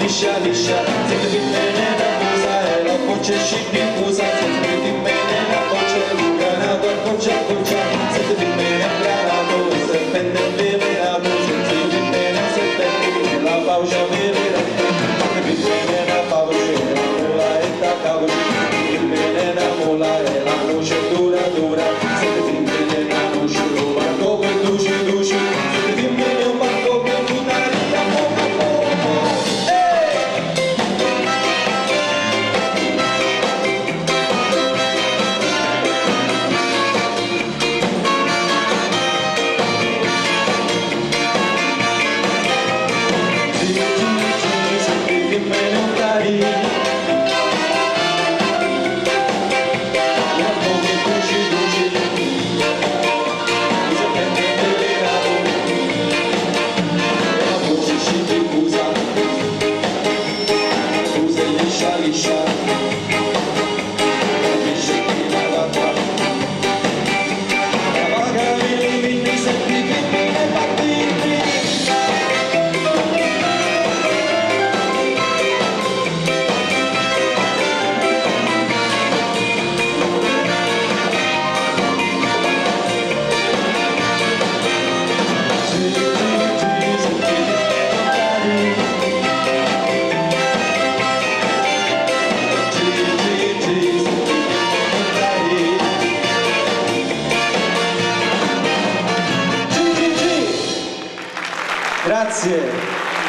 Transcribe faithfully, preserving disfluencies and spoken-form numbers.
Liscia, liscia, si ti vimmini na musa e la voce scindi musa, si ti vimmini na voce lunga, na tua voce a voce, si ti vimmini a granatu, serpenti inviminatu, si ti vimmini na serpenti e la fauci inviminata, si ti vimmini na fauci, la mula e ta cauci, si ti vimmini na mula e la nuci dura dura, si ti vimmini na nuci, lu mancu pi duci duci, si ti vimmini un mancu pi tutaria, mo, mo, mo, mo. Grazie.